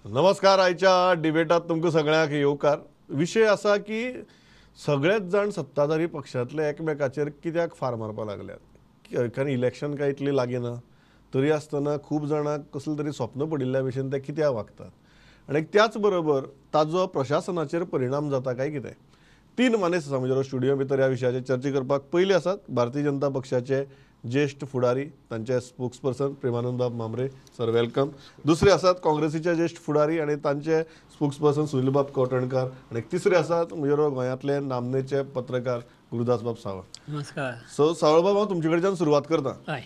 नमस्कार. आयच्या डिबेटात तुमकां सगळ्यांक येवकार. विशय आसा की सगळेच जाण सत्ताधारी पक्षांतले एकमेकाचेर कित्याक फार मारपाक लागल्यात, कारण इलेक्शन काय इतली लागीं ना, तरी आसतना खूब जाणांक कसलें तरी स्वप्न पडिल्ल्या भशेन ते कित्याक वागतात आनी त्याच बरोबर ताजो प्रशासनाचेर परिणाम जाता काय कितें. तीन मानेस्त आसा म्हज्या स्टुडियो भितर ह्या विशयाचेर चर्चा करपाक. पयलीं आसात भारतीय जनता पक्षाचे ज्येश्ठ फुडारी, तांचे स्पोक्सपर्सन प्रेमानंद बाब म्हांबरे, सर welcome. दुसरे आसात काँग्रेसीचे ज्येश्ठ फुडारी आनी तांचे स्पोक्सपर्सन सुनील बाब कवठणकार, आनी तिसरे आसात म्हजे गोंयांतले नामनेचे पत्रकार गुरुदास बाब सावळ. नमस्कार. सो सावळ बाब, हांव तुमचे कडच्यान सुरवात करता.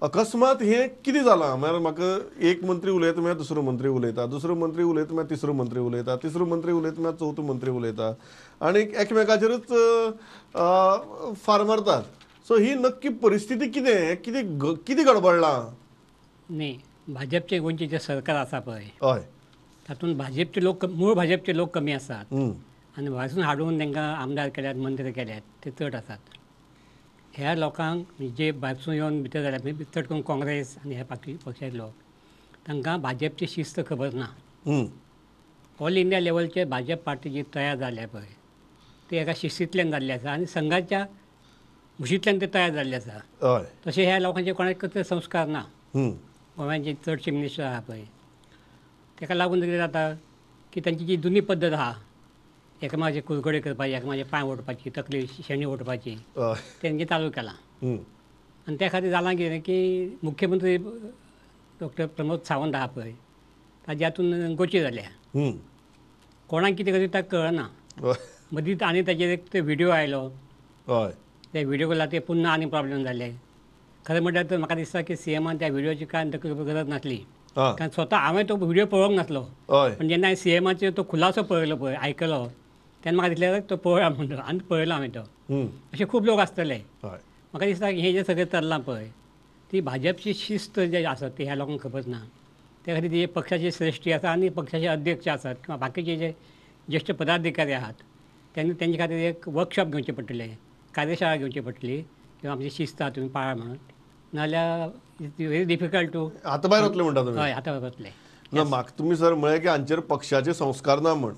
अकस्मात हें कितें जालां म्हळ्यार म्हाका एक मंत्री उलयता म्हळ्यार दुसरो मंत्री उलयता, दुसरो मंत्री उलयता म्हळ्यार तिसरो मंत्री उलयता, तिसरो मंत्री उलयता म्हळ्यार चवथो मंत्री उलयता आनी एकमेकाचेरूच फार मारतात. सो ही नक्की परिस्थिती कितें, कितें कितें गडबडलां? न्ही, भाजपचें गोंयचें जें सरकार आसा पळय, हय, तातूंत भाजपचे लोक, मूळ भाजपचे लोक कमी आसात आनी भायरसून हाडून तांकां आमदार केल्यात, मंत्री केल्यात, ते चड आसात. ह्या लोकांक जे भायरसून येवन भितर जाल्यात, चड करून काँग्रेस आनी ह्या बाकी पक्षाचे लोक, तांकां भाजपची शिस्त खबर ना. ऑल इंडिया लेवलचे भाजप पार्टी जी तयार जाल्या पळय, ती एका शिस्तींतल्यान जाल्ली आसा आनी संघाच्या मुशींतल्यान ते तयार जाल्ले आसा. तशें ह्या लोकांचे कोणाक कसले संस्कार ना. गोव्याचे चडशे मिनिस्टर आहा पळय, ताका लागून कितें जाता की तांची जी जुनी पद्दत आहा, एकामेकाचे कुरघोडे करपाची, एकामेकाचे पांय ओडपाची, तकली शेणी ओडपाची, तेंचे चालू केलां. आनी त्या खातीर जालां कितें की मुख्यमंत्री डॉक्टर प्रमोद सावंत आहा पळय, ताजे हातून गोची जाल्या. कोणाक कितें करता ताका कळना. मदींच आनी ताजेर एक ते व्हिडियो आयलो, त्या व्हिडियो लागून ते पुन्हा आनी प्रॉब्लेम जाले. खरें म्हणल्यार तर म्हाका दिसता की सीएमान त्या व्हिडियोची कांय दखल घेवपाची गरज नासली, कारण स्वता हांवें तो व्हिडियो पळोवंक नासलो, पण जेन्ना हांवें सीएमाचेर तो खुलासो पळयलो पळय, आयकलो, तेन्ना म्हाका दिसलें तो पळोवया म्हणून, आनी पळयलो हांवें तो. अशे खूब लोक आसतले. म्हाका दिसता की हें जें सगळें चल्लां पळय, ती भाजपची शिस्त जी आसा ती ह्या लोकांक खबर ना. त्या खातीर जे पक्षाचे श्रेष्ठी आसा आनी पक्षाचे अध्यक्ष आसात किंवा बाकीचे जे ज्येश्ठ पदाधिकारी आहात, त्यांनी तेंचे खातीर एक वर्कशॉप घेवचें पडटलें, कार्यशाळा घेवची पडटली किंवा आमची शिस्त आहा तुमी पाळा म्हणून, नाजाल्यार it's very difficult to. आतां भायर वतले म्हणटा तुमी? हय, आतां भायर वतले. ना, म्हाका तुमी सर म्हळें की हांचेर पक्षाचे संस्कार ना म्हण.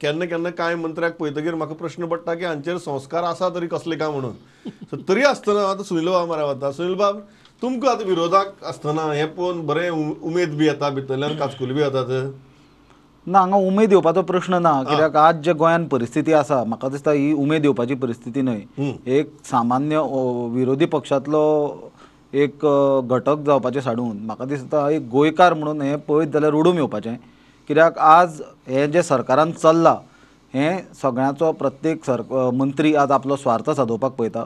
केन्ना केन्ना कांय मंत्र्याक पळयतकीर म्हाका प्रश्न पडटा की हांचेर संस्कार आसा तरी कसले काय म्हणून. सो तरी आसतना आतां सुनील बाब मरे वता. सुनील बाब, तुमकां आतां विरोधाक आसतना हें पळोवन बरें उमेद बी येता, भितरल्यान काचकुली बी येतात? ना, हांगा उमेद येवपाचो प्रश्न ना, कित्याक आज जे गोंयांत परिस्थिती आसा म्हाका दिसता ही उमेद येवपाची परिस्थिती न्हय. एक सामान्य विरोधी पक्षांतलो एक घटक जावपाचें साडून म्हाका दिसता एक गोंयकार म्हणून हें पळयत जाल्यार रडून येवपाचें, कित्याक आज हें जें सरकारान चल्लां हें सगळ्यांचो प्रत्येक मंत्री आज आपलो स्वार्थ सादोवपाक पळयता.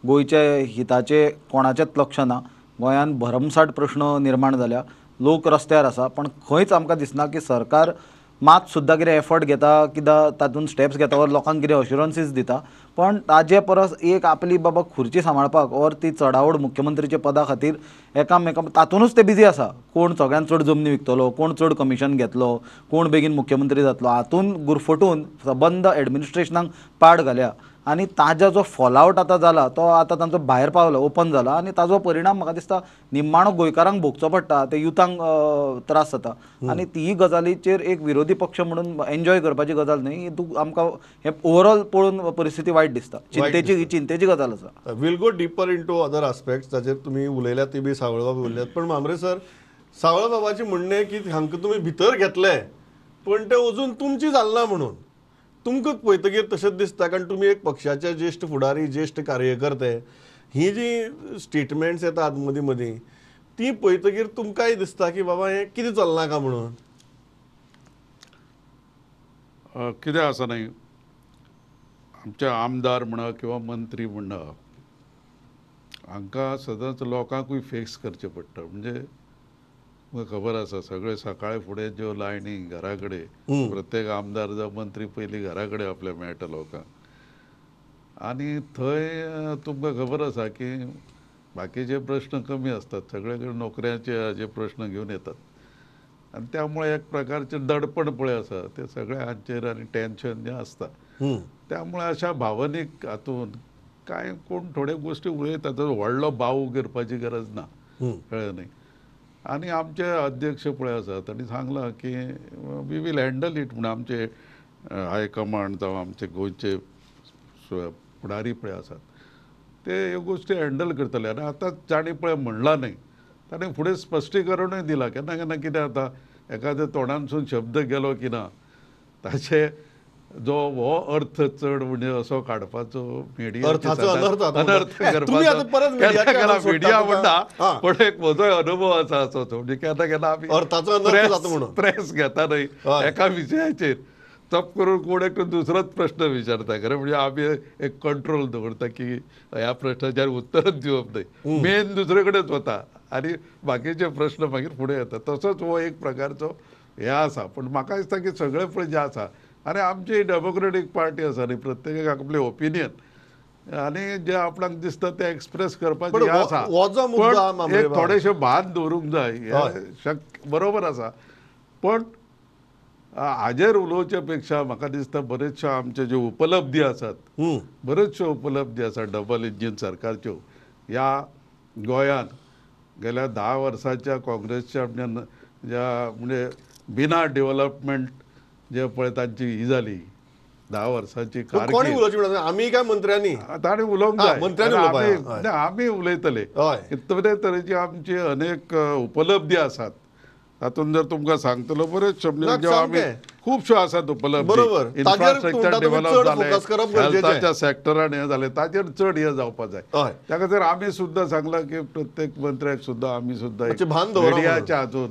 गोंयचे हिताचें कोणाचेंच लक्ष ना. गोंयांत भरमसाठ प्रश्न निर्माण जाल्या, लोक रस्त्यार आसा, पण खंयच आमकां दिसना की सरकार मात सुद्दां कितें एफर्ट घेता, कित्याक तातूंत स्टेप्स घेता वा लोकांक कितें अश्युरन्सीस दिता. पण ताजे परस एक आपली बाबा खुर्ची सांबाळपाक ओर ती चडावड मुख्यमंत्रीच्या पदा खातीर एकामेका तातूंतच ते बिजी आसा. कोण सगळ्यांत चड जमनी विकतलो, कोण चड कमिशन घेतलो, कोण बेगीन मुख्यमंत्री जातलो, हातूंत गुरफटून सबंद एडमिनिस्ट्रेशनाक पाड घाल्या आनी ताजो जो फॉलआवट आतां जाला तो आतां तांचो भायर पावलो, ओपन जाला आनी ताजो परिणाम म्हाका दिसता निमाणो गोंयकारांक भोगचो पडटा, ते युथांक त्रास जाता. आनी ती गजालीचेर एक विरोधी पक्ष म्हणून एन्जॉय करपाची गजाल न्हय. आमकां हें ओवरऑल पळोवन परिस्थिती वायट दिसता, चिंतेची गजाल आसा. We'll go deeper into other aspects ताचेर तुमी उलयल्यात ती बी सावळबाब उलयल्यात. पण म्हांबरे सर, सावळबाबाचें म्हणणें की हांकां तुमी भितर घेतले पण ते अजून तुमची जालना म्हणून. तुमकां पळयतकीर तशेंच दिसता, कारण तुमी एक पक्षाचे ज्येश्ठ फुडारी, ज्येश्ठ कार्यकर्ते, ही जी स्टेटमेंट्स येतात मदीं मदीं ती पळयतकीर तुमकांय दिसता की बाबा हें कितें चल्लां काय म्हणून. कितें आसा न्हय, आमचे आमदार म्हणा किंवा मंत्री म्हणा, हांकां सदांच लोकांकूय फेस करचें पडटा. म्हणजे तुमकां खबर आसा, सगळे सकाळी फुडें ज्यो लायनी घरा कडेन, प्रत्येक आमदार जावं मंत्री पयलीं घरा कडेन आपल्या मेळटा लोकांक, आनी थंय तुमकां खबर आसा की बाकीचे प्रश्न कमी आसतात, सगळे कडेन नोकऱ्यांचे हाजे प्रश्न घेवन येतात आनी त्यामुळे एक प्रकारचें दडपण पळय आसा तें सगळें हांचेर आनी टेन्शन जें आसता, त्यामुळे अशा भावनीक हातून कांय कोण थोड्यो गोश्टी उलयतात, व्हडलो बाऊ करपाची गरज ना, कळ्ळें न्ही. आनी आमचे अध्यक्ष पळय आसा तांणी सांगलां की we will handle it म्हूण. आमचे हायकमांड जावं आमचे गोंयचे फुडारी पळय आसात ते ह्यो गोश्टी हँडल करतले. आनी आतां जांणी पळय म्हणलां न्हय ताणें फुडें स्पश्टीकरणूय दिलां. केन्ना केन्ना कितें जाता, एखाद्या तोंडांतसून शब्द गेलो की ना ताचे जो हो अर्थ चड म्हणजे असो काडपाचो मिडिया अनर्थ करपाचो मिडिया म्हणटा. पण एक म्हजोय अनुभव आसा असो, म्हणजे केन्ना केन्ना आमी प्रेस घेता न्हय एका विशयाचेर, तप करून कोण एक दुसरोच प्रश्न विचारता. खरें म्हणजे आमी एक कंट्रोल दवरता की ह्या प्रश्नाचेर उत्तरच दिवप न्हय, मेन दुसरे कडेच वता आनी बाकीचे प्रश्न मागीर फुडें येता. तसोच हो एक प्रकारचो हें आसा. पूण म्हाका दिसता की सगळें पळय जें आसा, आनी आमची डेमोक्रेटीक पार्टी आसा न्ही, प्रत्येकाक आपलें ओपिनियन आनी जें आपणाक दिसता तें एक्सप्रेस करपाचें आसा. पण एक थोडेशें भान दवरूंक जाय, हें शक्य बरोबर आसा. पण हाजेर उलोवचे पेक्षा म्हाका दिसता बरेचश्यो आमच्यो ज्यो उपलब्धी आसात, बऱ्योचश्यो उपलब्धी आसात डबल इंजीन सरकारच्यो ह्या गोंयांत गेल्या 10 वर्साच्या काँग्रेसच्या म्हणजे ज्या म्हणजे बिना डेव्हलपमेंट जे पळय तांची ही जाली 10 वर्सांची कारकीर्द. आमी काय मंत्र्यांनी तांणी उलोवंक जाय, आमी उलयतले. कितले तरेची आमची अनेक उपलब्धी आसात, तातूंत जर तुमकां सांगतलो बऱ्योचश्यो म्हणजे आमी खुबश्यो आसात उपलब्धी. इन्फ्रास्ट्रक्चर डेव्हलप जालें, हेल्थाच्या सॅक्टरान हें जालें, ताचेर चड हें जावपा जाय. त्या खातीर आमी सुद्दां सांगलां की प्रत्येक मंत्र्याक सुद्दां आमी सुद्दां मिडियाच्या हातून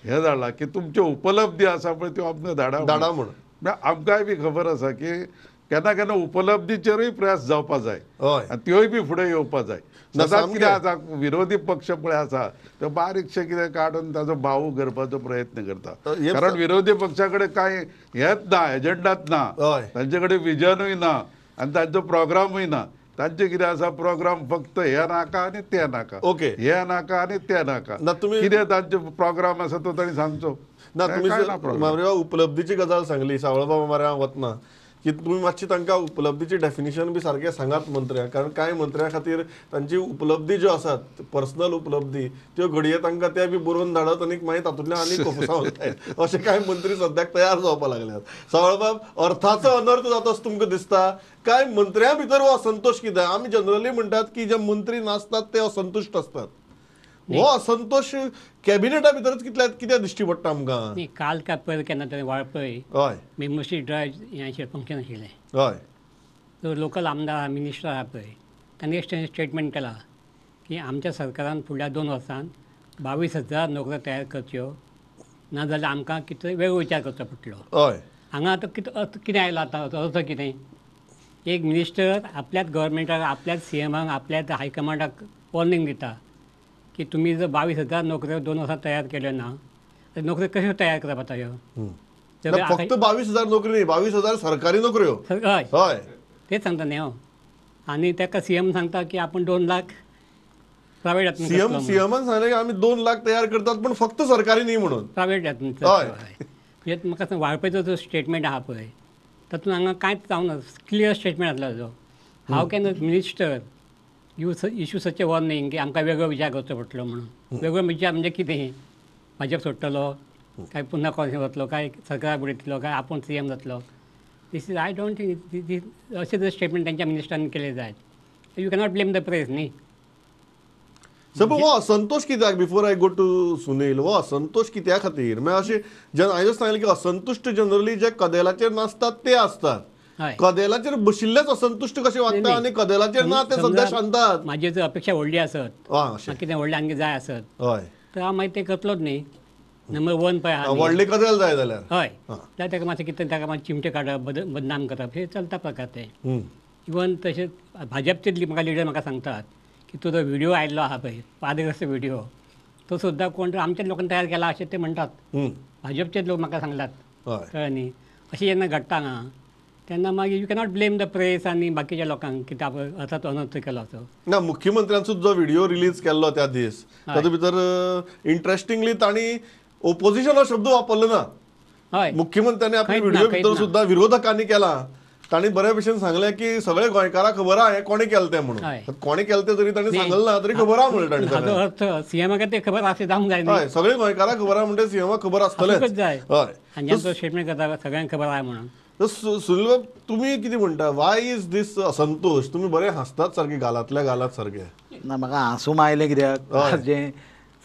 हें जालां की तुमच्यो उपलब्धी आसा पळय त्यो आमकां धाडा धाडा म्हूण. आमकांय बी खबर आसा की केन्ना केन्ना उपलब्धीचेरूय प्रयास जावपा जाय आनी त्योय बी फुडें येवपा जाय. सदांच कितें आसा, विरोधी पक्ष पळय आसा तो बारीकशें कितें काडून ताजो बाहू करपाचो प्रयत्न करता, कारण विरोधी पक्षा कडेन कांय हेंच ना, एजंडाच ना, तांचे कडेन विजनूय ना आनी तांचो प्रोग्रामूय ना. तांचे कितें आसा प्रोग्राम फक्त हे नाका आनी ते नाका, ओके, हे नाका आनी ते नाका. कितें तांचो प्रोग्राम आसा तो तांणी सांगचो ना. तुमी उपलब्धीची गजाल सांगली सावळबाबा मऱ्या वतना की तुमी मातशी तांकां उपलब्धीची डेफिनेशन बी सारकें सांगात मंत्र्यांक, कारण कांय मंत्र्यां खातीर तांची उपलब्धी ज्यो आसात पर्सनल उपलब्धी त्यो घडये तांकां ते बी बरोवन धाडत आनी मागीर तातूंतल्यान आनी कोफुसांव जायत अशे कांय मंत्री सद्याक तयार जावपाक लागल्यात. सावळबाब, अर्थाचो अनर्थ जाता असो तुमकां दिसता काय मंत्र्यां भितर हो असंतोश कित्याक? आमी जनरली म्हणटात की जे मंत्री नासतात ते असंतुश्ट आसतात, हो असंतोष कॅबिनेटा भितरच कितल्या कित्याक दिश्टी पडटा आमकां? न्ही, काल काय पयर केन्ना तरी वाळपय हय मेंबरशीप ड्रायव्ह हें फंक्शन आशिल्लें. हय, जो लोकल आमदार मिनिस्टर आहा पळय तांणी एक स्टेटमेंट केलां की आमच्या सरकारान फुडल्या 2 वर्सांत 22,000 नोकऱ्यो तयार करच्यो, ना जाल्यार आमकां कितें वेगळो विचार करचो पडटलो. हय, हांगा आतां कितें अर्थ कितें आयलो आतां अर्थ कितें? एक मिनिस्टर आपल्याच गव्हर्मेंटाक, आपल्याच सी एमाक, आपल्याच हायकमांडाक वॉर्निंग दिता की तुमी जर 22,000 नोकऱ्यो 2 वर्सां तयार केल्यो ना तर नोकऱ्यो कश्यो तयार करप आतां ह्यो? फक्त 22,000 नोकरी न्ही, 22,000 सरकारी नोकऱ्यो. हय हय, तेच सांगता न्ही हांव. आनी ताका सी एम सांगता की आपूण 2 लाख प्रायवेट सीएमान सांगलें की आमी 2 लाख तयार करतात पण फक्त सरकारी न्ही म्हणून, प्रायवेट. हय, म्हणजे म्हाका वाळपयचो जो स्टेटमेंट आहा पळय तातूंत हांगा कांयच जावना, क्लियर स्टेटमेंट आसलो जो. How can a minister you issue such a warning की आमकां वेगळो विचार करचो पडटलो म्हणून? वेगळो विचार म्हणजे कितें? भाजप सोडटलो काय पुन्हा काँग्रेस वतलो काय सरकाराक बुडयतलो काय आपूण सी एम जातलो? This is I don't think this अशें जर स्टेटमेंट तांच्या मिनिस्टरान केलें जायत you cannot blame the press न्ही. सर, हो असंतोष कित्याक? Before I go to Sunil, हो असंतोष कित्या खातीर? म्हळ्यार अशें हांवें सांगलें की असंतुश्ट जनरली जे कदेलाचेर नासतात ते आसतात, कदेलाचेर बशिल्लेच असंतुश्ट कशे वागता आनी कदेलाचेर ना ते सद्या शांतात. म्हाजी जर अपेक्षा व्हडली आसत, कितें व्हडलें आनी जाय आसत, हय, तर हांव मागीर तें करतलोच न्ही. नंबर 1 पळय आहा व्हडलें कदेल जाय जाल्यार, हय, जाल्यार ताका मातशें कितें ताका मातशें चिमटे काडप, बदनाम करप, हें चलता प्रकार ते. इवन तशेंच भाजपचे म्हाका लिडर म्हाका सांगतात की तुजो व्हिडिओ आयिल्लो आहा पळय वादग्रस्त व्हिडिओ, तो सुद्दां कोण तर आमच्याच लोकांनी तयार केला अशें ते म्हणटात. भाजपचेच लोक म्हाका सांगलात, कळ्ळें न्ही. अशें जेन्ना घडटा ना तेन्ना मागीर you cannot blame the press आनी बाकीच्या लोकांक की अर्थात अनर्थ केलो असो ना. मुख्यमंत्र्यान सुद्दां जो व्हिडिओ रिलीज केल्लो त्या दीस तातूंत भितर इंट्रस्टिंगली तांणी ओपोजिशन हो शब्द वापरलो ना. हय, मुख्यमंत्र्यांनी आपल्या व्हिडिओ भितर सुद्दां विरोधकांनी केला तांणी बऱ्या भशेन सांगलें की सगळे गोंयकारांक खबर आहा हें कोणें केलें तें म्हणून. कोणें केलें तें जरी तांणी सांगलें ना तरी खबर आहा म्हणलें तांणी. हाचो अर्थ सीएमाक तें खबर आसलें जावंक जाय. हय, सगळे गोंयकारांक खबर आहा म्हणटा सीएमाक खबर आसतलेंच जाय. हय, आनी तो स्टेटमेंट करता सगळ्यांक खबर आहा म्हणून. सुनील बाब, तुमी कितें म्हणटा, वाय is this असंतोश? तुमी बरे हांसतात सारके, गालांतल्या गालांत सारके. ना, म्हाका हांसूंक आयलें कित्याक जें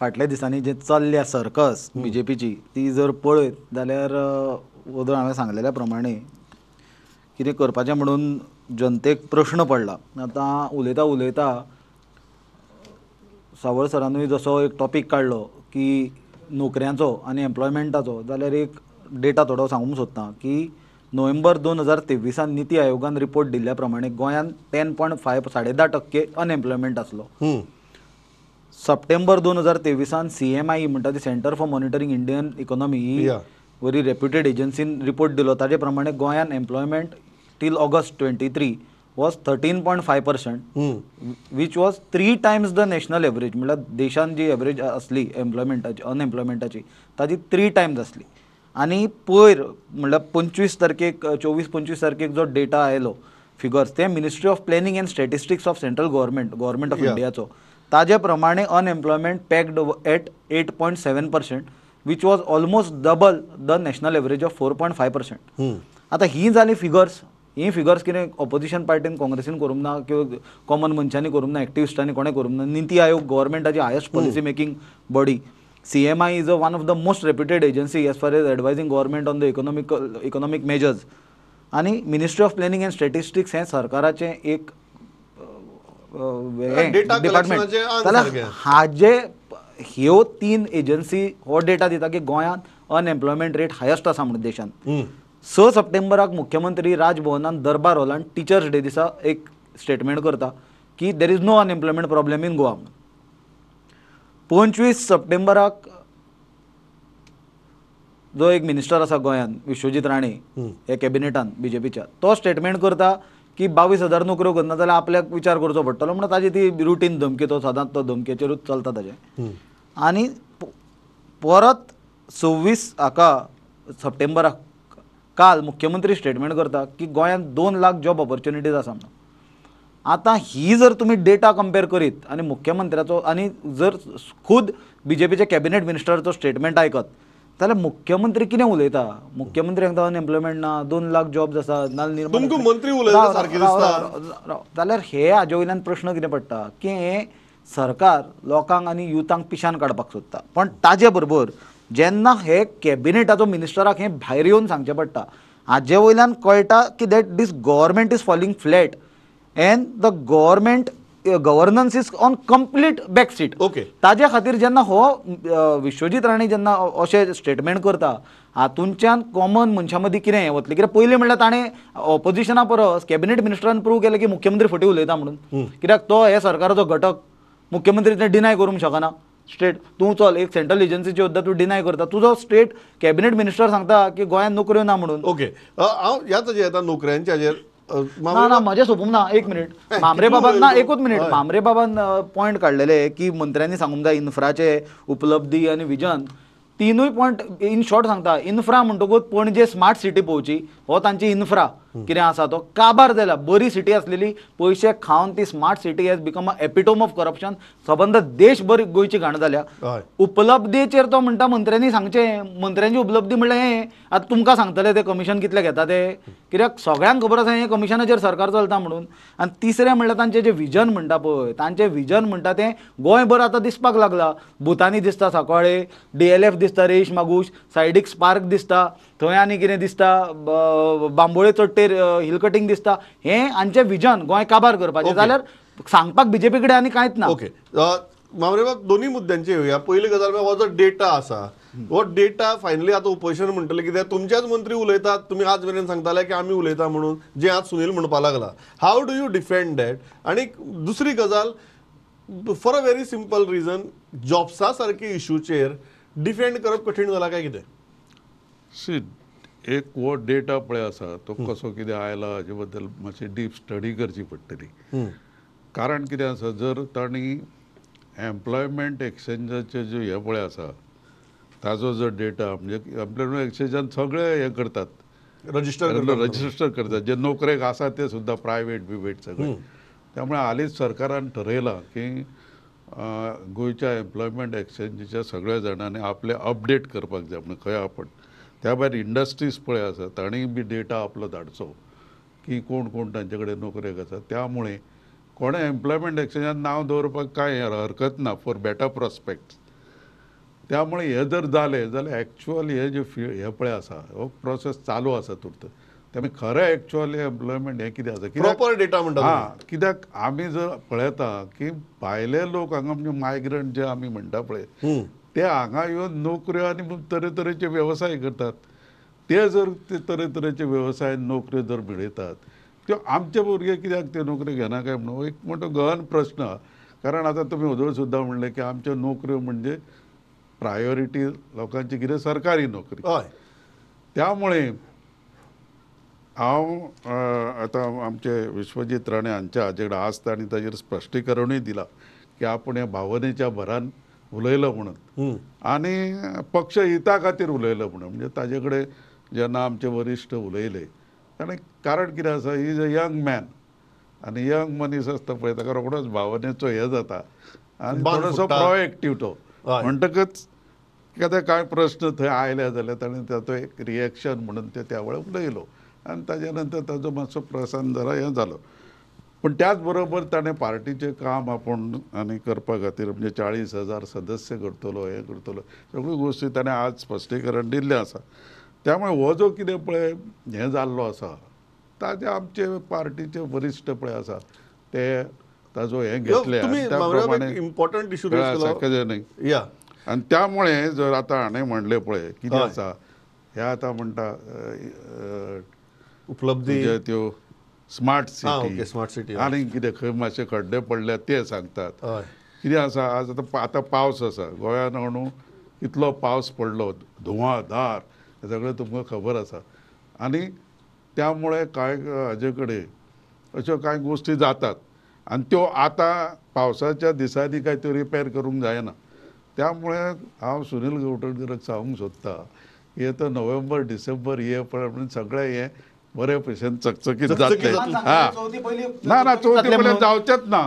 फाटल्या दिसांनी जें चल्ल्या सर्कस बीजेपीची ती जर पळयत जाल्यार वदळ हांवें सांगलेल्या प्रमाणे कितें करपाचें म्हणून जनतेक प्रश्न पडला. आतां उलयता उलयता सावळ सरानूय जसो एक टॉपीक काडलो की नोकऱ्यांचो आनी एम्प्लॉयमेंटाचो, जाल्यार एक डेटा थोडो सांगूंक सोदता की नोव्हेंबर 2023 निती आयोगान रिपोर्ट दिल्ल्या प्रमाणे गोंयांत 10.5 10.5% अनएम्प्लॉयमेंट आसलो. सप्टेंबर 2023 CMIE म्हणटा ती centre for monitoring Indian economy he very reputed एजन्सीन report दिलो, ताजे प्रमाणे गोंयांत employment till August 23 was 13.5%, which was 3 times the national average. म्हणल्यार देशान जी एवरेज आसली एम्प्लॉयमेंटाची अनएम्प्लॉयमेंटाची ताजी 3 टायम्स आसली. आनी पयर म्हणल्यार 25 तारखेक 24-25 तारखेक जो डेटा आयलो फिगर्स ते ministry of planning and statistics of central government, government of इंडियाचो, ताजे प्रमाणे unemployment pegged at 8.7%, which was almost double the national average of 4.5%. आतां ही जाली फिगर्स. ही फिगर्स कितें ऑपोजिशन पार्टीन काँग्रेसीन करूंक ना किंवा कॉमन मनशांनी करूंक ना, एक्टिविस्टांनी कोणें करूंक ना. NITI Aayog गव्हर्मेंटाची highest policy making body, CMI is one of the most reputed agency as far as advising government on the economic measures. आनी ministry of planning and statistics हें सरकाराचें एक डिपार्टमेंट. जाल्यार हाजे ह्यो 3 एजन्सी हो डेटा दिता की गोंयांत अनएम्प्लॉयमेंट रेट हायस्ट आसा म्हणून देशांत. 6 सप्टेंबराक मुख्यमंत्री राजभवनान दरबार हॉलान टिचर्स डे दिसा एक स्टेटमेंट करता की there is no unemployment problem in Goa म्हणून. 25 सप्टेंबराक जो एक मिनिस्टर आसा गोंयांत विश्वजीत राणे हे कॅबिनेटान बीजेपीच्या, तो स्टेटमेंट करता की 22,000 नोकऱ्यो करना जाल्यार आपल्याक विचार करचो पडटलो म्हणून. ताजी ती रुटीन धमकी, तो सदांच तो धमकेचेरूच चलता ताजें. आनी परत 26 हाका सप्टेंबराक काल मुख्यमंत्री स्टेटमेंट करता की गोंयांत 2 लाख जॉब ऑपॉर्च्युनिटीज आसा म्हणून. आतां ही जर तुमी डेटा कंपेर करीत आनी मुख्यमंत्र्याचो आनी जर खुद बीजेपीचे कॅबिनेट मिनिस्टराचो स्टेटमेंट आयकत जाल्यार मुख्यमंत्री कितें उलयता? मुख्यमंत्री सांगता अनएम्प्लॉयमेंट ना, 2 लाख जॉब्स आसा, निर्माण जाल्यार हे हाजे वयल्यान प्रश्न कितें पडटा की हें सरकार लोकांक आनी युथांक पिशान काडपाक सोदता. पण ताजे बरोबर जेन्ना हे कॅबिनेटाचो मिनिस्टराक हें भायर येवन सांगचें पडटा, हाजे वयल्यान कळटा की that this government is falling flat and the government governance is on complete back seat. Okay, ताजे खातीर जेन्ना हो विश्वजीत राणे जेन्ना अशें स्टेटमेंट करता हातूंच्यान कॉमन मनशां मदीं कितें हें वतलें? कित्याक पयलीं म्हणल्यार ताणें ऑपोजिशना परस कॅबिनेट मिनिस्टरान प्रूव केलें की मुख्यमंत्री फटी उलयता म्हणून. कित्याक तो हे सरकाराचो घटक, मुख्यमंत्री तें डिनाय करूंक शकना. स्टेट तूं चल एक सेंट्रल एजन्सीची सुद्दां तूं डिनाय करता, तुजो स्टेट कॅबिनेट मिनिस्टर सांगता की गोंयांत नोकऱ्यो ना म्हणून. ओके, हांव ह्याच हाजेर येता नोकऱ्यांच्या हाजेर. ना ना म्हजें सोंपूंक ना, एक मिनीट. म्हामरे बाबान ना, एकूच मिनीट. म्हामरे बाबान पॉयंट काडलेले की मंत्र्यांनी सांगूंक जाय इन्फ्राचे उपलब्धी आनी विजन. तिनूय पॉयंट इन शॉर्ट सांगता. इन्फ्रा म्हणटकूच पणजे स्मार्ट सिटी पळोवची, हो तांची इन्फ्रा कितें आसा तो काबार जाला. बरी सिटी आसलेली पयशे खावन ती smart city has become a epitome of corruption. सबंद देशभर गोंयची घाण जाल्या. उपलब्धीचेर तो म्हणटा मंत्र्यांनी सांगचें, मंत्र्यांची उपलब्धी म्हणल्यार हें आतां तुमकां सांगतले ते कमिशन कितलें घेता ते, कित्याक सगळ्यांक खबर आसा हें कमिशनाचेर सरकार चलता म्हणून. आनी तिसरें म्हणल्यार तांचें जें विजन म्हणटा पळय, तांचें विजन म्हणटा तें गोंयभर आतां दिसपाक लागला. भुतानी दिसता सांकवाळे, DLF दिसता, रेश मागूश सायडीक स्पार्क दिसता, थंय आनी कितें दिसता, बांबोळे चडटेर हिल कटींग दिसता. हें हांचें विजन गोंय काबार करपाचें जाल्यार सांगपाक बीजेपी कडेन आनी कांयच ना. ओके म्हामरे बाब, दोनूय मुद्द्यांचेर येवया. पयली गजाल म्हळ्यार हो जो डेटा आसा, हो डेटा फायनली आतां ओपोजिशन म्हणटलें कित्याक तुमच्याच मंत्री उलयतात, तुमी आज मेरेन सांगताले की आमी उलयता म्हणून, जें आज सुनील म्हणपाक लागला. How do you defend that? आनी दुसरी गजाल, for a very simple reason, जॉब्सा सारके इशूचेर डिफेंड करप कठीण जाला काय कितें? सी, एक हो डेटा पळय आसा तो कसो कितें आयला हाजे बद्दल मातशी डीप स्टडी करची पडटली. कारण कितें आसा, जर तांणी एम्प्लॉयमेंट एक्सचेंजाचे जे हे पळय आसा ताजो जो डेटा, म्हणजे एम्प्लॉयमेंट एक्सचेंजान सगळे हें करतात, रजिस्टर करतात जे नोकरेक आसा ते सुद्दां प्रायवेट बिवेट सगळे. त्यामुळे हालींच सरकारान ठरयलां की गोंयच्या एम्प्लॉयमेंट एक्सचेंजीच्या सगळ्या जाणांनी आपले अपडेट करपाक जाय म्हणून खंय आपण. त्या भायर इंडस्ट्रीज पळय आसा तांणी बी डेटा आपलो धाडचो की कोण कोण तांचे कडेन नोकरेक आसा. त्यामुळे कोणें एम्प्लॉयमेंट एक्सचेंजान नांव दवरपाक कांय हरकत ना फॉर बेटर प्रोस्पेक्ट्स. त्यामुळे हे जर जालें जाल्यार एक्चुअल हे जे हे पळय आसा हो प्रोसेस चालू आसा तुर्त. त्यामुळे खरें एक्चुअल एम्प्लॉयमेंट हें कितें आसा प्रॉपर डेटा म्हणटा. हां, कित्याक आमी जर पळयता की भायले लोक हांगा म्हणजे मायग्रंट जे आमी म्हणटा पळय ते हांगा येवन नोकऱ्यो आनी तरेतरेचे वेवसाय करतात. ते जर ते तरेतरेचे वेवसाय नोकऱ्यो जर मेळयतात त्यो आमचे भुरगे कित्याक त्यो नोकऱ्यो घेना काय म्हणून एक मोठो गहन प्रश्न. कारण आतां तुमी वदोळ सुद्दां म्हणलें की आमच्यो नोकऱ्यो म्हणजे प्रायोरिटी लोकांची कितें सरकारी नोकरी. त्यामुळे हांव आतां आमचे विश्वजीत राणे हांच्या हाजे कडेन आज तांणी ताजेर स्पश्टीकरणूय दिलां की आपूण ह्या भावनेच्या भरान उलयलो म्हणून आनी पक्ष हिता खातीर उलयलो म्हणून. म्हणजे ताजे कडेन जेन्ना आमचे वरिश्ठ उलयले ताणें कारण कितें आसा, he is a young man आनी यंग मनीस आसता पळय ताका रोखडोच भावनेचो हें जाता आनी थोडोसो प्रोएक्टीव तो. म्हणटकच कित्याक कांय प्रश्न थंय आयले जाल्यार ताणें ताचो एक रिएक्शन म्हणून ते त्या वेळार उलयलो आनी ताजे नंतर ताजो मातसो प्रसान जरा हें जालो. पूण त्याच बरोबर ताणें पार्टीचें काम आपूण आनी करपा खातीर म्हणजे 40,000 सदस्य करतलो हें करतलो सगळ्यो गोश्टी ताणें आज स्पश्टीकरण दिल्लें आसा. त्यामुळे हो जो कितें पळय हें जाल्लो आसा ताजे आमचे पार्टीचे वरिश्ठ पळय आसा ते ताजो हें घेतले इम्पॉर्टंट इशू न्हय. आनी त्यामुळे जर आतां हाणें म्हणलें पळय कितें आसा हें आतां म्हणटा उपलब्धी त्यो स्मार्ट सिटी, स्मार्ट सिटी आनी कितें खंय मातशे खड्डे पडल्या ते सांगतात. कितें आसा आज आतां आतां पावस आसा गोंयांत म्हणून कितलो पावस पडलो धुंवाधार हें सगळें तुमकां खबर आसा. आनी त्यामुळे कांय हाजे कडेन अश्यो कांय गोश्टी जातात आनी त्यो आतां पावसाच्या दिसांनी काय त्यो रिपेर करूंक जायना. त्यामुळे हांव सुनील गावणकराक सांगूंक सोदता की आतां नोव्हेंबर डिसेंबर हे पळय म्हणून सगळें हें बरे भशेन चकचकीत जातलें. ना ना चवथी पयलीं जावचेंच ना.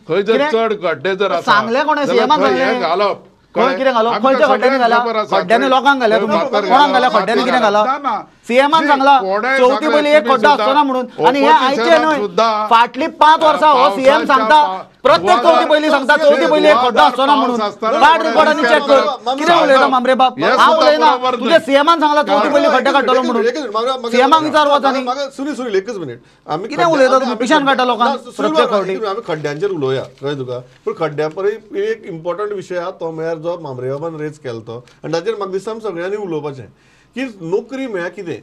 खंय जर चड गड्डे जर आसा घालप कितें घालो खंयच्या खड्ड्यांनी घाला, खड्ड्यांनी लोकांक घाल्या, कोणाक घाल्या खड्ड्यांनी कितें घाला. सीएमान सांगला चवथी पयलीं एक खड्डो आसचो ना म्हणून. आनी हे आयचे न्हय, फाटली 5 वर्सां हो सीएम सांगता प्रत्येक चवथी पयलीं सांगता चवथी पयलीं एक खड्डो आसचो ना म्हणून. काड रिकॉर्ड आनी चॅक कर कितें उलयता मामरे बाब. हांव उलयना, तुज्या सीएमान सांगला चवथी पयलीं खड्डे काडटलो म्हणून. सीएमाक विचार वच आनी सुनील सुनील एकच मिनिट, आमी कितें उलयता तुमी पिशान काडटा लोकांक प्रत्येक फावटी. आमी खड्ड्यांचेर उलोवया कळ्ळें तुका, पूण खड्ड्या परस एक इम्पॉर्टंट विशय आहा तो म्हळ्यार जो मामरे बाबान रेज केलो तो, आनी ताचेर म्हाका दिसता आमी सगळ्यांनी उलोवपाचें की नोकरी म्हळ्यार कितें.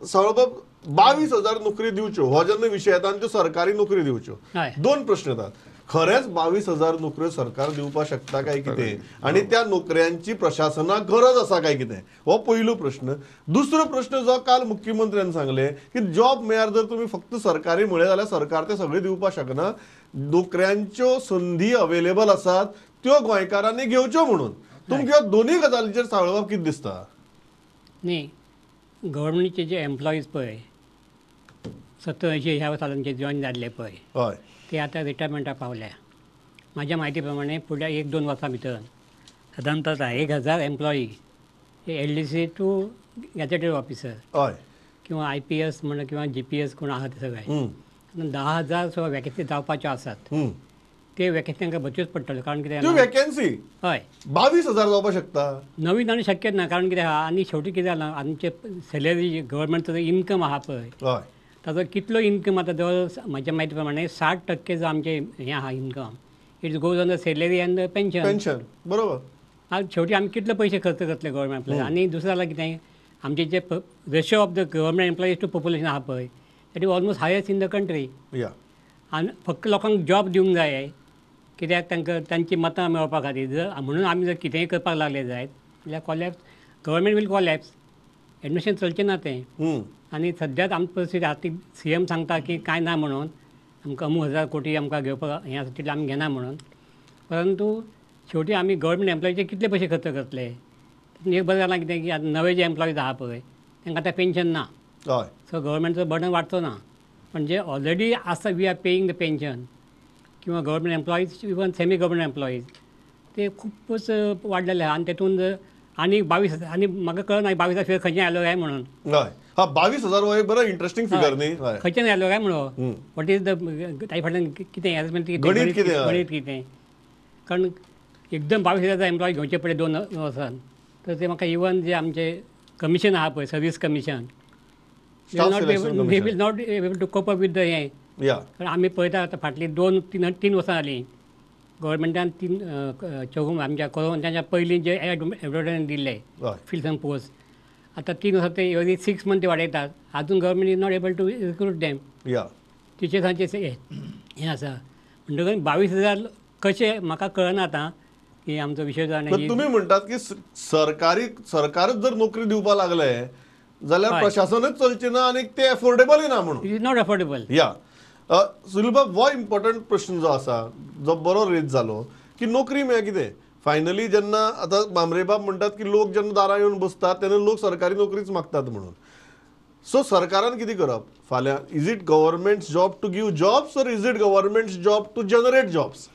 सावळबाब 22,000 नोकरी दिवच्यो हो जेन्ना विशय येता आनी त्यो सरकारी नोकरी दिवच्यो, दोन प्रश्न येतात. खरेंच 22,000 नोकऱ्यो सरकार दिवपाक शकता काय कितें, आनी त्या नोकऱ्यांची प्रशासनाक गरज आसा काय कितें, हो पयलो प्रश्न. दुसरो प्रश्न जो काल मुख्यमंत्र्यान सांगलें की जॉब म्हळ्यार जर तुमी फक्त सरकारी म्हळें जाल्यार सरकार ते सगळें दिवपाक शकना, नोकऱ्यांच्यो संदी अवेलेबल आसात त्यो गोंयकारांनी घेवच्यो म्हणून. तुमकां दोनूय गजालींचेर सावळबाब कितें दिसता? न्ही, गव्हर्मेंटचे जे एम्प्लॉईज पळय 70-80 ह्या सालांचे जॉईन जाल्ले पळय हय ते आतां रिटायरमेंटाक पावल्या. म्हाज्या म्हायती प्रमाणे फुडल्या 1-2 वर्सां भितर सादारणतः 1,000 एम्प्लॉई हे LDC to gazetted officer हय किंवा IPS म्हण किंवा GPS कोण आहा ते सगळे 10,000 सुद्दां वॅकन्सी जावपाच्यो आसात. ते वॅकन्सी तांकां भरच्योच पडटल्यो. कारण कितें वॅकन्सी हय 22,000 जावपाक शकता नवीन आनी शक्यच ना. कारण कितें आहा आनी शेवटी कितें जालां आमचे सॅलरी गव्हर्मेंटचो जो इन्कम आहा पळय हय ताजो कितलो इन्कम आतां जवळ म्हाज्या म्हायती प्रमाणे 60% जो आमचें हें आहा income it goes on the salary and pension. Pension बरोबर. आनी शेवटी आमी कितले पयशे खर्च करतले गव्हर्मेंट आपल्याला. आनी दुसरें जाल्यार कितें आमचे जे ratio of the government employees to population आहा पळय that is almost highest in the country. आनी फक्त लोकांक जॉब दिवंक जाय कित्याक तांकां तांची मतां मेळोवपा खातीर. जर म्हणून आमी जर कितेंय करपाक लागले जायत जाल्यार collapse, government will collapse, admission चलचें ना तें. आनी सद्याक आमची परिस्थिती आहा ती सीएम सांगता की कांय ना म्हणून आमकां अमूक 1,000 कोटी आमकां घेवपाक हें आसा तितलें आमी घेना म्हणून, परंतु शेवटी आमी गव्हर्मेंट एम्प्लॉईचे कितले पयशे खर्च करतले. एक बरें जालां कितें की आतां नवे जे एम्प्लॉईज आहा पळय तांकां आतां पेन्शन ना, सो गव्हर्मेंटचो बर्डन वाडचो ना. पण जे ऑलरेडी आसा we are paying the pension किंवा government employees, even semi government employees, ते खूपच वाडलेले आहा. आनी तेतून आनी 22,000 आनी म्हाका कळना 22,000 फिगर खंयच्यान आयलो काय म्हणून. हय, हा 22,000 हो एक बरो इंट्रस्टिंग फिगर न्ही, खंयच्यान आयलो काय म्हणून, what is the ताजे फाटल्यान कितें अरेंजमेंट, गणीत कितें, गणीत कितें. कारण एकदम 22,000 एम्प्लॉय घेवचे पडले 2 वर्सान, तर ते म्हाका इवन जे आमचे कमिशन आहा पळय service commission, they will not able to cope up with the हें. कारण आमी पळयता आतां फाटलीं 2-3 वर्सां जालीं गव्हर्मेंटान 3 चौगुम आमच्या कोरोनाच्या पयलीं जे एडवर्टायजमेंट दिल्ले फिल्स अँड पोस्ट, आतां 3 वर्सां ते एवरी 6 मंथ ते वाडयतात, आजून government is not able to recruit them. टिचर्सांचे हें आसा. म्हणटकच 22,000 कशें म्हाका कळना आतां की आमचो विशय जाणा. तुमी म्हणटात की सरकारी सरकारच जर नोकरी दिवपाक लागले जाल्यार प्रशासनच चलचें ना आनी ते एफोर्डेबलय ना म्हणून, it is not affordable. या सुनीलबाब, हो इम्पॉर्टंट प्रश्न जो आसा जो बरो रेज जालो की नोकरी म्हळ्यार कितें फायनली जेन्ना आतां मामरेबाब म्हणटात की लोक जेन्ना दारां येवन बसतात तेन्ना लोक सरकारी नोकरीच मागतात म्हणून, सो सरकारान कितें करप फाल्यां? Is it government's job to give jobs or is it government's job to generate jobs?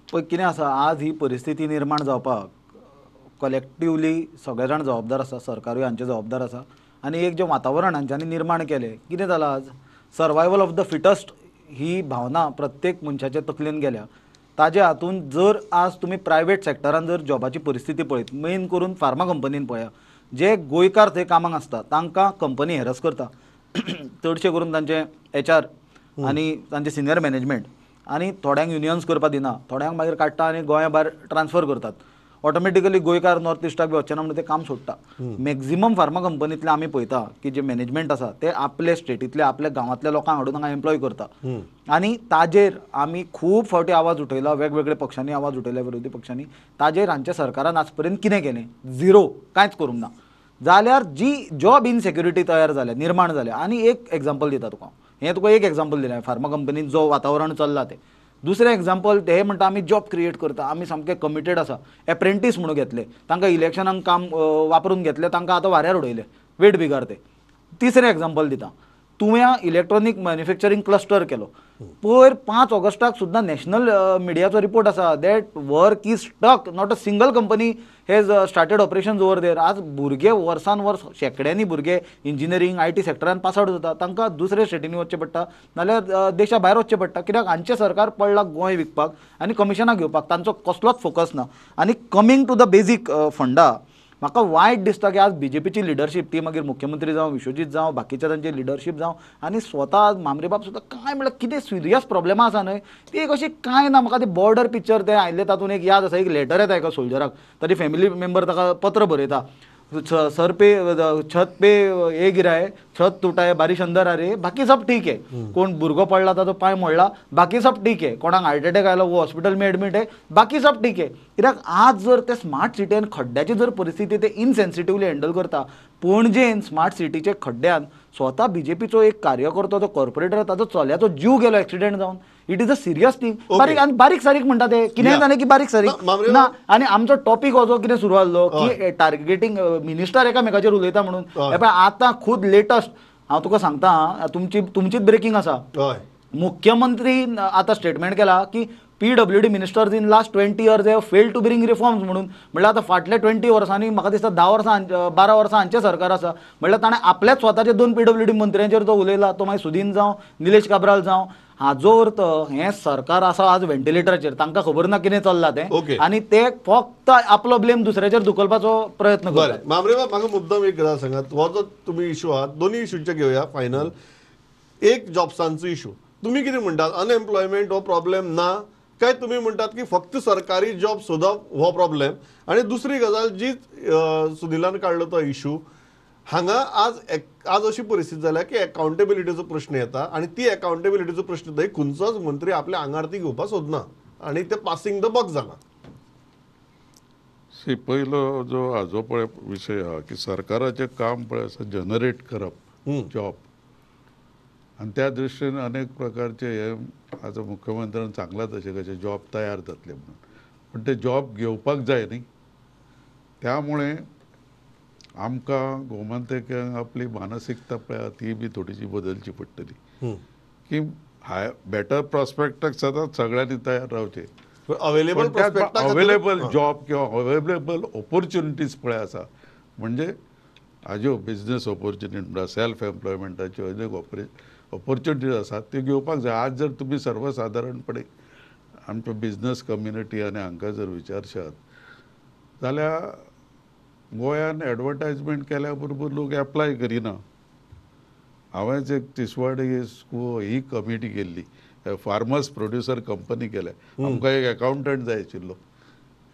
पळय कितें आसा, आज ही परिस्थिती निर्माण जावपाक कलेक्टिवली सगळे जाण जबाबदार आसा, सरकारूय हांचें जबाबदार आसा आनी एक जें वातावरण हांच्यांनी निर्माण केलें, कितें जालां आज सर्वायवल ऑफ the fittest ही भावना प्रत्येक मनशाच्या तकलेन गेल्या. ताजे हातून जर आज तुमी प्रायवेट सेक्टरान जर जॉबाची परिस्थिती पळयत, मेन करून फार्मा कंपनीन पळया, जे गोंयकार थंय कामाक आसता तांकां कंपनी हॅरस करता, चडशे करून तांचे HR आनी तांचे सिनियर मॅनेजमेंट, आनी थोड्यांक युनियन्स करपाक दिना, थोड्यांक मागीर काडटा आनी गोंया भायर ट्रान्सफर करतात. ऑटोमॅटिकली गोंयकार नॉर्थ इस्टाक बी वचचे ना म्हणून ते काम सोडटा. मॅक्झिमम फार्मा कंपनींतले आमी पळयता की जे मॅनेजमेंट आसा ते आपले स्टेटींतले आपल्या गांवांतल्या लोकांक हाडून हांगा एम्प्लॉय करता आनी ताजेर आमी खूब फावटी आवाज उठयला, वेगवेगळे पक्षांनी आवाज उठयला, विरोधी पक्षांनी. ताजेर हांच्या सरकारान आज पर्यंत कितें केलें? झिरो, कांयच करूंक ना. जाल्यार जी जॉब इनसेक्युरिटी तयार जाल्या, निर्माण जाल्या, आनी एक एग्जाम्पल दिता तुका, हें तुका एक एग्जाम्पल दिलें फार्मा कंपनीन जो वातावरण चल्लां तें. दुसरें एग्जाम्पल, ते म्हणटा आमी जॉब क्रिएट करता, आमी सामके कमिटेड आसा, एप्रेंटीस म्हणून घेतले, तांकां इलेक्शनाक काम वापरून घेतले, तांकां आतां वाऱ्यार उडयले, वेट बिगार ते. तिसरें एग्जाम्पल दिता, तुवें इलेक्ट्रॉनीक मॅन्युफॅक्चरींग क्लस्टर केलो, पयर 5 ऑगस्टाक सुद्दां नॅशनल मिडियाचो रिपोर्ट आसा that work is stuck, not a single company has started operations over there. आज भुरगे वर्सान वर्स शेंकड्यांनी भुरगे इंजिनियरींग IT सेक्टरान पास आवट जाता, तांकां दुसऱ्या स्टेटींनी वचचें पडटा, नाल्यार देशा भायर वचचें पडटा, कित्याक हांचें सरकार पडलां गोंय विकपाक आनी कमिशनां घेवपाक, तांचो कसलोच फोकस ना. आनी कमींग टू the basic फंडा, म्हाका वायट दिसता की आज बीजेपीची लिडरशीप, ती मागीर मुख्यमंत्री जावं, विश्वजीत जावं, बाकीच्या तांची लिडरशीप जावं, आनी स्वता आज मामरेबाब सुद्दां कांय म्हळ्यार कितें सिरियस प्रॉब्लेमां आसा न्हय ती एक अशी कांय ना. म्हाका ते बॉर्डर पिक्चर तें आयिल्लें तातूंत एक याद आसा, एक लेटर येता एका सोल्जराक, ताजी फॅमिली मेंबर ताका पत्र बरयता, सर पे छत पे हे गिरा है, छत टूटा है, बारिश अंदर आ रही है, बाकी सब ठीक है. कोण भुरगो पडला ताजो पांय मोडला, बाकी सब ठीक है. कोणाक हार्ट अटॅक आयलो वो हॉस्पिटल में एडमीट है, बाकी सब ठीक है. कित्याक आज जर ते स्मार्ट सिटीन खड्ड्याची जर परिस्थिती ते इनसेन्सिटिवली हँडल करता, पणजेन स्मार्ट सिटीचे खड्ड्यान स्वता बीजेपीचो एक कार्यकर्तो जो कॉर्पोरेटर ताजो चल्याचो जीव गेलो एक्सिडेंट जावन. It is a serious thing. बारीक आनी बारीक सारीक म्हणटा ते कितें जालें की बारीक सारीक ना. आनी आमचो टॉपीक हो जो कितें सुरू जाल्लो की टार्गेटींग मिनिस्टर एकामेकाचेर उलयता म्हणून, हे पळय आतां खूद लेटस्ट हांव तुका सांगता, तुमचीच ब्रेकींग आसा, मुख्यमंत्री आतां स्टेटमेंट केला की PWD ministers in last 20 years have failed to bring reforms म्हणून. म्हणल्यार आतां फाटल्या 20 वर्सांनी म्हाका दिसता 10 वर्सां 12 वर्सां हांचें सरकार आसा, म्हणल्यार ताणें आपल्याच स्वताचे 2 PWD मंत्र्यांचेर तो उलयला, तो मागीर सुदीन जावं, निलेश काब्राल जावं. हाजो अर्थ हें सरकार आसा आज व्हेंटिलेटराचेर, तांकां खबर ना कितें चल्लां तें, आनी ते फक्त आपलो ब्लेम दुसऱ्याचेर धुकलपाचो प्रयत्न करतात. मामरेबाब, म्हाका मुद्दम एक गजाल सांगात, हो जो तुमी इशू आहात दोनूय इशूंचे घेवया फायनल. एक जॉब्सांचो इशू, तुमी कितें म्हणटात अनएम्प्लॉयमेंट हो प्रॉब्लेम ना काय तुमी म्हणटात की फक्त सरकारी जॉब सोदप हो प्रॉब्लेम? आनी दुसरी गजाल जी सुदिलान काडलो तो इशू, हांगा आज आज अशी परिस्थिती जाल्या की अकाउंटेबिलिटीचो प्रश्न येता आनी ती अकाउंटेबिलिटीचो प्रश्न थंय खंयचोच मंत्री आपल्या आंगार ती घेवपाक सोदना आनी ते पासिंग the buck जाला. सी, पयलो जो हाजो पळय विशय आहा की सरकाराचें काम पळय आसा जनरेट करप जॉब, आनी त्या दृश्टीन अनेक प्रकारचे हे आतां मुख्यमंत्र्यान सांगलां तशें कशें जॉब तयार जातले म्हणून. पण ते जॉब घेवपाक जाय न्ही. त्यामुळे आमकां गोमंतकांक आपली मानसिकता पळय ती बी थोडीशी बदलची पडटली की हाय बेटर प्रॉस्पेक्टाक सदांच सगळ्यांनी तयार रावचें. अवेलेबल अवेलेबल जॉब किंवा अवेलेबल ऑपॉर्च्युनिटीज पळय आसा म्हणजे हाज्यो बिजनेस ऑपॉर्च्युनिटी म्हणटा सेल्फ एम्प्लॉयमेंटाच्यो अनेक ऑपॉर्च्युनिटीज आसात त्यो घेवपाक जाय. आज जर तुमी सर्वसादारणपणे आमच्या बिजनेस कम्युनिटी आनी हांकां जर विचारशात जाल्यार गोंयान एडवर्टायजमेंट केल्या बरोबर लोक एप्लाय करिना. हांवेंच एक तिसवाडी ही कमिटी केल्ली, फार्मर्स प्रोड्युसर कंपनी केल्या. आमकां एक एकावंटंट जाय आशिल्लो,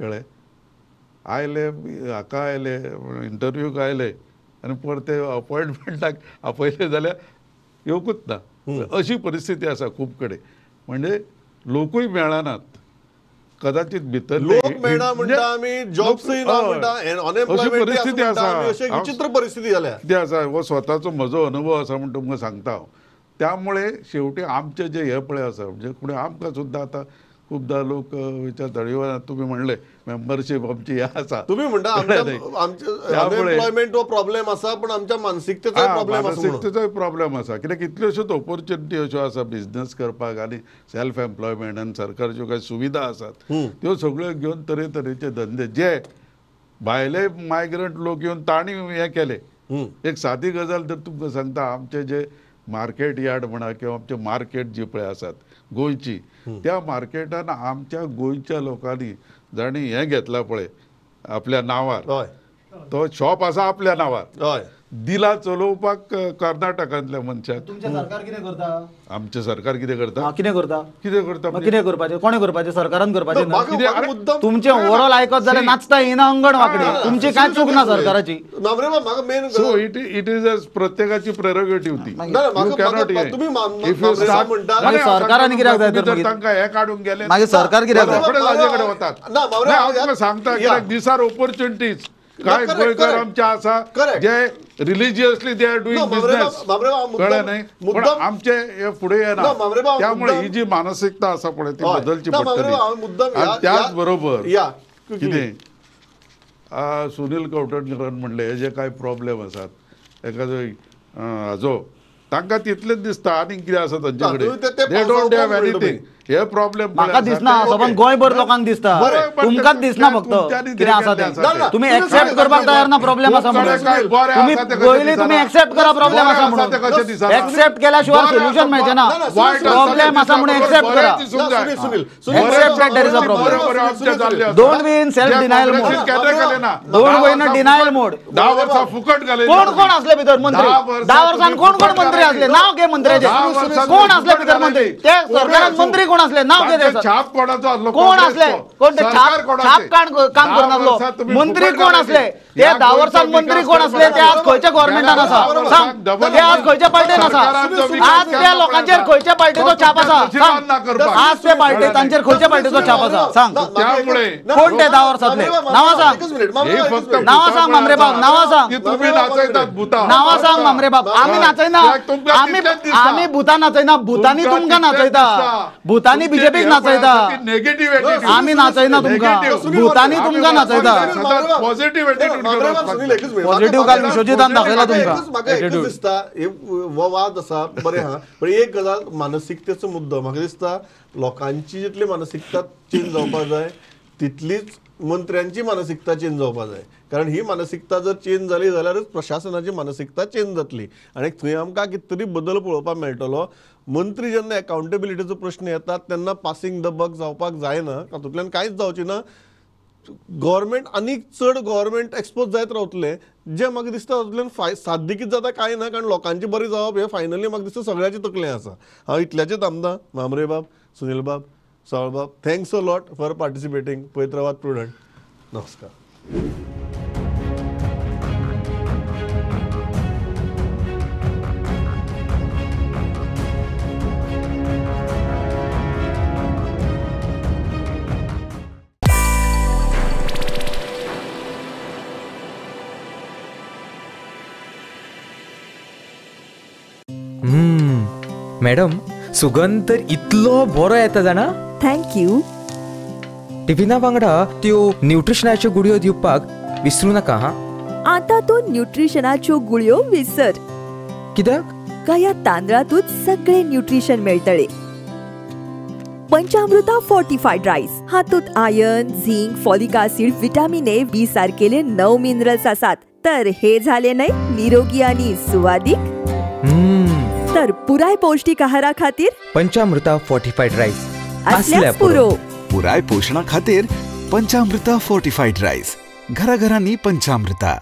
कळ्ळें. आयले हाका आयले इंटरव्यूक आयले आनी परते अपॉयंटमेंटाक आपयले जाल्यार येवकूच ना. अशी परिस्थिती आसा खूब कडेन, म्हणजे लोकूय मेळनात कदाचित भितर लोक मेळना म्हणटा आमी, जॉब्सय ना म्हणटा, अनएम्प्लॉयमेंट परिस्थिती आसा, अशी विचित्र परिस्थिती जाल्या. कितें आसा हो स्वताचो म्हजो अनुभव आसा म्हूण तुमकां सांगता हांव. त्यामुळे शेवटी आमचे जे हे पळय आसा म्हणजे कोणी आमकां सुद्दां आतां खुबदां लोक विचारता, इवन तुमी म्हणले मेंबरशीप आमची हे आसा, तुमी म्हणटा अनएम्प्लॉयमेंट हो प्रॉब्लेम आसा, पण आमच्या मानसिकतेचोय प्रॉब्लेम आसा. मानसिकतेचोय प्रॉब्लेम आसा कित्याक कितल्योश्योच ऑपॉर्च्युनिटी अश्यो आसा बिजनेस करपाक आनी सेल्फ एम्प्लॉयमेंट आनी सरकारच्यो कांय सुविधा आसात त्यो सगळ्यो घेवन तरेतरेचे धंदे जे भायले मायग्रंट लोक येवन तांणी हें केलें. एक सादी गजाल तर तुमकां सांगता, आमचे जे मार्केट यार्ड म्हणा किंवा आमचे मार्केट जी पळय आसात गोंयची, त्या मार्केटान आमच्या गोंयच्या लोकांनी जांणी हें घेतलां पळय आपल्या नांवार, तो शॉप आसा आपल्या नांवार दिला चलोवपाक कर्नाटकांतल्या मनशाक. तुमचें सरकार कितें करता? आमचें सरकार कितें करता? कितें करता? कितें करता? कितें करपाचें? कोणें करपाचें? सरकारान करपाचें. तुमचें ओवरऑल आयकत जाल्यार नाचता येना अंगण वांकडी, तुमची कांय चूक ना सरकाराची. सो it it is प्रत्येकाची प्रेरोगेटिव्ह ती. सरकारान कित्याक जाय तर तांकां हें काडूंक गेलें मागीर सरकार कित्याक ताजे कडेन वतात. हांव तुमकां सांगता कित्याक these are opportunities. काय गोंयकार आमचे आसा जे religiously they are doing business, कळ्ळें न्ही, पूण आमचे हे फुडें येना. त्यामुळे ही जी मानसिकता आसा पळय ती बदलची पडटली. आनी त्याच बरोबर कितें सुनील कवठणकरान म्हणलें, हे जे कांय प्रॉब्लेम आसात एखादो हाजो तांकां तितलेंच दिसता आनी कितें आसा तांचे कडेन, they don't have anything. हे प्रॉब्लेम म्हाका दिसना, सबंद गोंयभर लोकांक दिसता, तुमकांच दिसना फक्त कितें आसा तें. तुमी एक्सेप्ट करपाक तयार ना प्रॉब्लेम आसा म्हणून. तुमी पयलीं तुमी एक्सेप्ट करा प्रॉब्लेम आसा म्हणून. एक्सेप्ट केल्या शिवाय सोल्युशन मेळचें ना. प्रॉब्लेम आसा म्हणून एक्सेप्ट करा. Accept that there is a problem. Don't be in self denial mode. Don't go in a denial mode. 10 वर्सां फुकट घालयली. कोण कोण आसले भितर मंत्री? 10 वर्सां कोण कोण मंत्री आसले? नांव घे मंत्र्याचें. कोण आसले भितर मंत्री? ते सरकारान मंत्री कोण आसले? नांव घे. छाप कोणाचो आसलो? कोण आसले? कोण ते छाप छाप काम करनासलो? मंत्री कोण आसले? ते 10 वर्सां मंत्री कोण आसले? ते आज खंयच्या गव्हर्मेंटान आसा सांग? ते आज खंयच्या पार्टेन आसा? आज त्या लोकांचेर खंयच्या पार्टेचो छाप आसा सांग? आज ते पार्टे तांचेर खंयच्या पार्टेचो छाप आसा सांग? कोण ते 10 वर्सांतले? नांवां सांग. नांवां सांग मामरे बाब, नांवां सांग. नांवां सांग मामरे बाब. आमी नाचयना, आमी आमी भुतां नाचयना, भुतांनी तुमकां नाचयता, भुतांनी बीजेपीक नाचयता. आमी नाचयना तुमकां, भुतांनी तुमकां नाचयता. पॉझिटिव्ह काल विश्वजितान दाखयला तुमकां. म्हाका एकूच दिसता हो वाद आसा बरें आहा, पण एक गजाल मानसिकतेचो मुद्दो म्हाका दिसता लोकांची जितली मानसिकता चेंज जावपाक जाय तितलीच मंत्र्यांची मानसिकता चेंज जावपाक जाय. कारण ही मानसिकता जर चेंज जाली जाल्यारच प्रशासनाची मानसिकता चेंज जातली आनी थंय आमकां कितें तरी बदल पळोवपाक मेळटलो. मंत्री जेन्ना एकाउंटेबिलिटीचो प्रश्न येता तेन्ना पासिंग the buck जावपाक जायना, तातूंतल्यान कांयच जावचें ना. गव्हर्मेंट आनीक चड गव्हर्मेंट एक्सपोज जायत रावतलें, जें म्हाका दिसता तातूंतल्यान साध्य कितें जाता कांय ना, कारण लोकांचें बरें जावप हें फायनली म्हाका दिसता सगळ्याचे तकलें आसा. हांव इतल्याचें थांबता. मामरे बाब, सुनील बाब, सावळ बाब, thanks a lot for participating. पळयत रावात प्रुडंट. नमस्कार. मॅडम, सुगंध तर इतलो बरो येता जाणा. Thank you. टिफिना वांगडा त्यो न्यूट्रिशनाच्यो गुळयो दिवपाक विसरू नाका. हा, आता तूं न्यूट्रिशनाच्यो गुळयो विसर. कित्याक? ह्या तांदळातूच सगळे न्यूट्रिशन मेळटले. पंचामृता फोर्टिफाईड राईस हातूंत iron, zinc, folic acid, vitamin A, B सारकेले 9 minerals आसात. तर हे झाले न्हय निरोगी आणि सुवादीक. तर पुराय पौष्टिक आहारा खातीर पंचामृता फोर्टिफाईड राईस असल्याच पुरो. पुराय पोषणा खातीर पंचामृता फोर्टिफाईड राईस. घराघरांनी पंचामृता.